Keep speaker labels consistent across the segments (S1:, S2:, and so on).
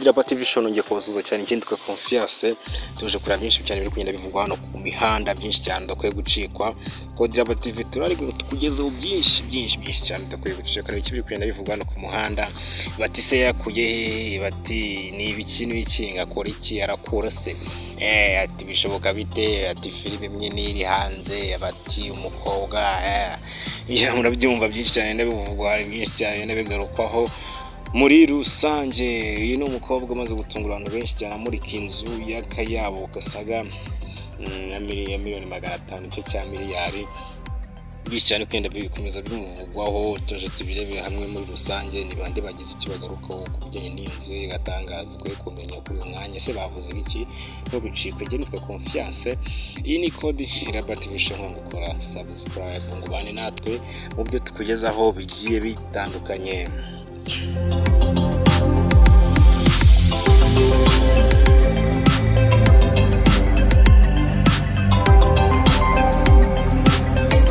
S1: Raba TV Show, nongeye kubasuhuza cyane. Ikindi twe Confiance tuje kureba byinshi cyane biri kugenda bivugwa hano ku mihanda, byinshi cyane udakwiye gucikwa. Code Raba TV turari tukugezeho byinshi byinshi byinshi cyane udakwiye gucikwa. Ni ibiki biri kugenda bivugwa hano ku muhanda? Bati se yakuye he? Bati ni ibiki n'ibiki? Ngakora iki? Arakura se? Ati bishoboka bite? Ati filime imwe n'iri hanze, bati umukobwa murabyumva, byinshi cyane ndabivugwa, byinshi cyane ndabigarukwaho muri rusange. Uyu ni umukobwa umaze gutungura abantu benshi cyane amurika inzu y'akayabo gasaga ya miliyoni 500, igice cya miliyari. Byinshi cyane kugenda bikomeza bimuvugwaho, tuje tubirebere hamwe muri rusange. Ni bande bagize icyo bagarukaho ku bijyanye n'inzu igatangazwa kumenya kuri uyu mwanya? Se bavuze biki? Ntubicikwe. Njye nitwa Confiance, iyi ni Code Raba TV Show. Nko gukora subscribe ngo ubane natwe mu byo tukugezaho bigiye bitandukanye.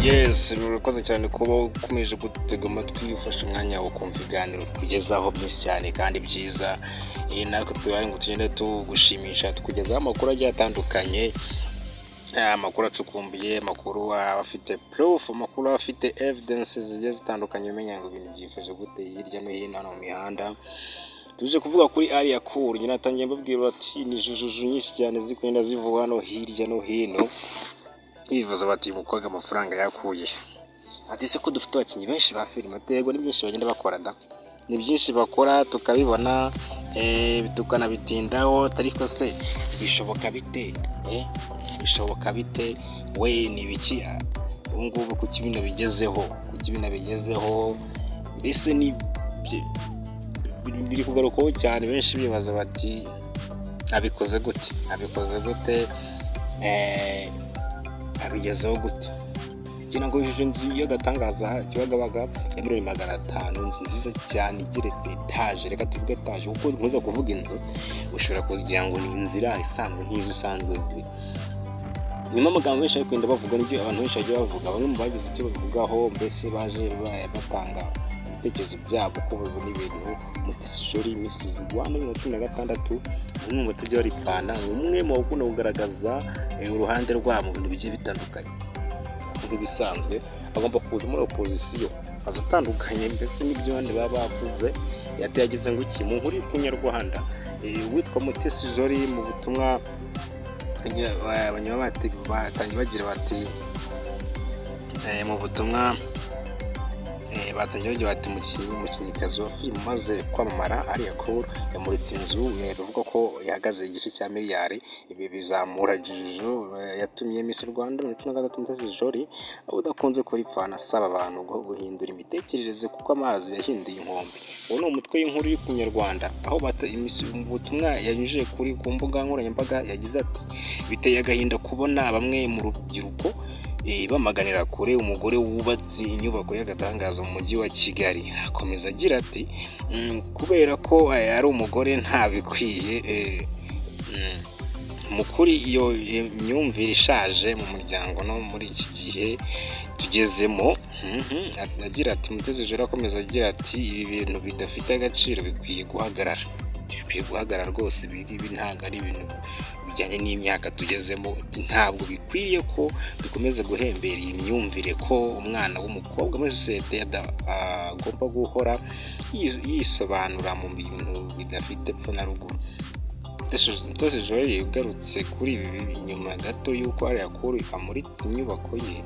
S1: Yes, urakoze cyane kuba ukomeje gutega amatwi, ufashe umwanya wo kumva ibiganiro tukugezaho byinshi cyane kandi byiza. Natwe turari ngo tugende tugushimisha, tukugezaho amakuru agiye atandukanye, amakuru acukumbuye, amakuru afite proof, amakuru afite evidence zigiye zitandukanye, umenya ngo ibintu byifashe gute hirya no hino hano mu mihanda. Tuje kuvuga kuri Alliah Cool. Nyina natangiye mbabwira bati ni jujuju nyinshi cyane ziri kugenda zivugwa hano hirya no hino, bibaza bati uyu mukobwa amafaranga yakuye? Ati se ko dufite abakinnyi benshi ba filime? Yego, ni byinshi bagenda bakora da, ni byinshi bakora tukabibona, tukanabitindaho, ariko se bishoboka bite? Bishoboka bite we? Ni ibiki ubu ngubu? Kuki bino bigezeho? Kuki bino bigezeho? Mbese ni biri kugarukwaho cyane, benshi bibaza bati abikoze gute? Abikoze gute? Abigezeho gute? Kugira ngo yujuje inzu y'agatangaza Kibagabaga ya miliyoni 500, inzu nziza cyane igeretse, etaje. Reka tuvuge etaje kuko ntuza kuvuga inzu ushobora kugira ngo ni inzira isanzwe nk'izo usanzwe uzi. Nyuma amagambo menshi ari kugenda bavuga, nibyo abantu benshi bagiye bavuga. Bamwe mu bagize icyo babivugaho, mbese baje batanga ibitekerezo byabo uko babona ibintu. Mutesi Jolly, Miss Rwanda 2016, umwe mu batajya baripfana, umwe mu bakunda kugaragaza uruhande rwabo mu bintu bigiye bitandukanye, nk'ibisanzwe agomba kuza muri opozisiyo, aza atandukanye mbese n'ibyo abandi baba bavuze. Yagize ngo iki mu nkuru ku Nyarwanda, uwitwa Mutesi Jolly mu butumwa batangiye bagira bati mu butumwa batangiye bagira bati umukinnyikazi wa filime umaze kwamamara Alliah Cool yamuritse inzu bivugwa ko ihagaze igice cya miliyari. Ibi bizamura juju yatumye Miss Rwanda 2016 Mutesi Jolly udakunze kuripfana asaba abantu guhindura imitekerereze kuko amazi yahinduye inkombe. Uwo ni umutwe w'inkuru yo ku Nyarwanda, aho mu butumwa yanyujije kuri ku mbuga nkoranyambaga yagize ati biteye agahinda kubona bamwe mu rubyiruko bamaganira kure umugore wubatse inyubako y'agatangaza mu mujyi wa Kigali. Akomeza agira ati kubera ko ari umugore ntabikwiye. Mu kuri iyo myumvire ishaje mu muryango no muri iki gihe tugezemo. Agira ati Mutesi Jolly akomeza agira ati ibi bintu bidafite agaciro bikwiye guhagarara, bikwiye guhagarara rwose. Ibi ngibi ntabwo ari ibintu bijyanye n'imyaka tugezemo. Ntabwo bikwiye ko dukomeza guhembera iyi myumvire ko umwana w'umukobwa muri sosiyete agomba guhora yisobanura mu bintu bidafite epfo na ruguru. Mutesi Jolly ugarutse kuri ibi nyuma gato y'uko Alliah Cool amuritse inyubako ye,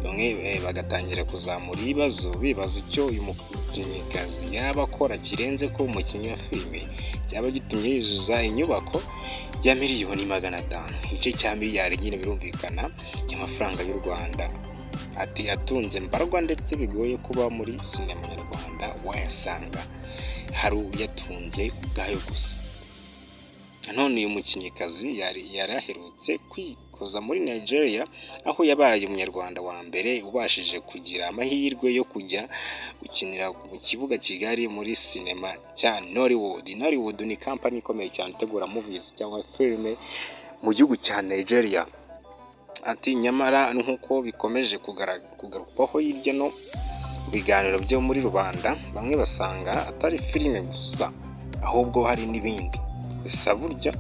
S1: bamwe bagatangira kuzamura ibibazo bibaza icyo uyu mukinnyikazi yaba akora kirenze ko umukinnyi wa filime cyaba gitumye yuzuza inyubako ya miliyoni 500, igice cya miliyari nyine birumvikana y'amafaranga y'u Rwanda. Ati atunze mbarwa ndetse bigoye kuba muri sinema nyarwanda wayasanga hari uyatunze ubwayo gusa. Nanone uyu mukinnyikazi yari yaraherutse kwikoza muri Nigeria, aho yabaye umunyarwanda wa mbere ubashije kugira amahirwe yo kujya gukinira mu kibuga Kigali muri sinema cya Nollywood. Nollywood ni kampani ikomeye cyane itegura movies cyangwa filime mu gihugu cya Nigeria. Ati nyamara nk'uko bikomeje kugarukwaho hirya no mu biganiro byo muri rubanda, bamwe basanga atari filime gusa ahubwo hari n'ibindi. Gusa burya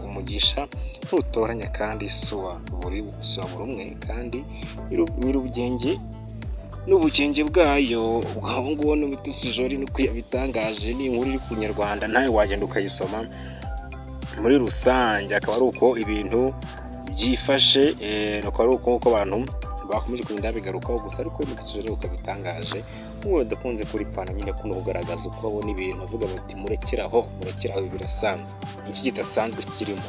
S1: umugisha ntutoranya, kandi si uwa buri umwe, kandi nyir'ubugenge n'ubugenge bwayo. Ubwo ngubu ni Mutesi Jolly nuko yabitangaje. Ni inkuru iri ku Nyarwanda, nawe wagenda ukayisoma. Muri rusange akaba ari uko ibintu byifashe, akaba ari uko nguko abantu bakomeje kugenda babigarukaho. Gusa ariko Mutesi Jolly uko bitangaje, nk'ubu badakunze kuripfana nyine, kuno kugaragaza uko babona ibintu, avuga bati: "Murekeraho, murekeraho, ibi birasanzwe." Iki kidasanzwe kirimo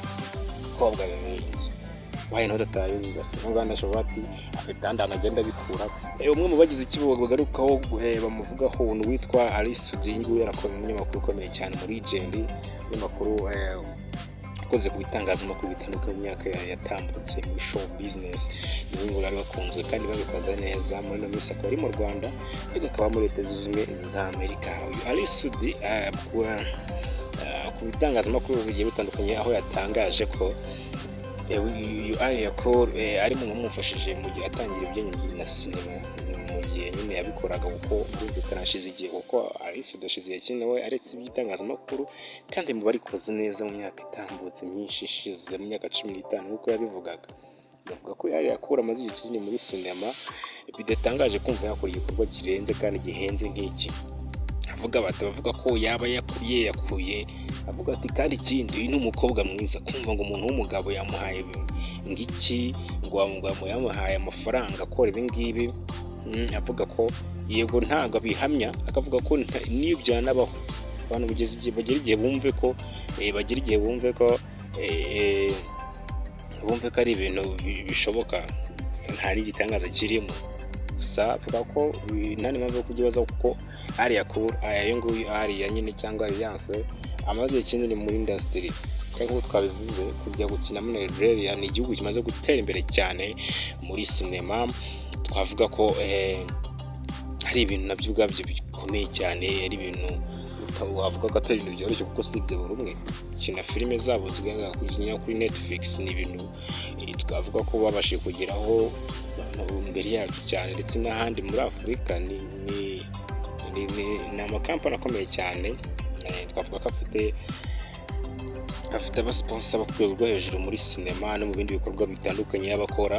S1: kobwa birenze wayi nawe atayuzuza se nubwo ashobora ati afite ahandi hantu agenda abikura. Umwe mu bagize icyo bagarukaho, bamuvugaho, ni uwitwa Ally Soudy. Nguyu yarakora, umunyamakuru ukomeye cyane muri legend, umunyamakuru ukoze ku bitangazamakuru bitandukanye mu myaka yatambutse muri show business. Niwe ngo bari bakunzwe kandi babikoze neza. Muri ino minsi akaba ari mu Rwanda, ariko akaba muri Leta Zunze Ubumwe za Amerika. Uyu Ally Soudy, ku bitangazamakuru bigiye bitandukanye, aho yatangaje ko uyu Alliah Cool ari mu bamufashije mu gihe atangira ibijyanye na sinema, mu gihe nyine yabikoraga, kuko birumvikana hashize igihe, kuko Ally Soudy ashize igihe kinini we aretse iby'itangazamakuru, kandi mu barikoze neza mu myaka itambutse myinshi ishize, mu myaka 15 nk'uko yabivugaga. Bavuga ko Alliah Cool amaze igihe kinini muri sinema, bidatangaje kumva yakora igikorwa kirenze kandi gihenze nk'iki. Avuga bati, bavuga ko yaba yakuye, avuga ati: "Kandi ikindi, uyu ni umukobwa mwiza." Kumva ngo umuntu w'umugabo yamuhaye ngiki, ngo yamuhaye amafaranga akora ibi ngibi, avuga ko yego ntabwo abihamya, akavuga ko n'iyo byanabaho, abantu bageze igihe bagera igihe bumve ko bagira igihe bumve ko ari ibintu bishoboka, nta n'igitangaza kirimo. Gusa avuga ko nta n'impamvu yo kubyibaza, kuko Alliah Cool, aya nguyu Alliah nyine cyangwa Alliance, amaze igihe kinini muri industry, cyangwa nk'uko twabivuze, kujya gukina muri Nigeria, ni igihugu kimaze gutera imbere cyane muri sinema. Twavuga ko ari ibintu nabyo ubwabyo bikomeye cyane, ari ibintu wavuga ko atari ibintu byoroshye, kuko si ibyo buri umwe gukina filime zabo zigaragara kuri Netflix. Ni ibintu twavuga ko babashije kugeraho mbere yacu cyane, ndetse n'ahandi muri Afurika. Ni amakampani akomeye cyane, twavuga ko afite abasponsor bo ku rwego rwo hejuru muri sinema no mu bindi bikorwa bitandukanye y'abakora.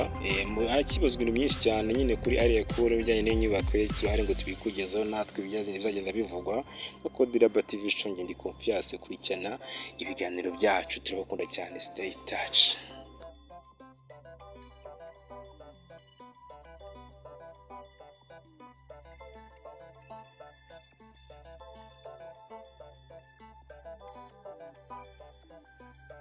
S1: Harakibazwa ibintu byinshi cyane nyine kuri Alliah Cool, ibijyanye n'inyubako ye. Turahari ngo tubikugezeho natwe ibizagenda bivugwa. Kuko Diraba TV Show, ndi Confiance, kurikirana ibiganiro byacu, turabakunda cyane. Stay touch.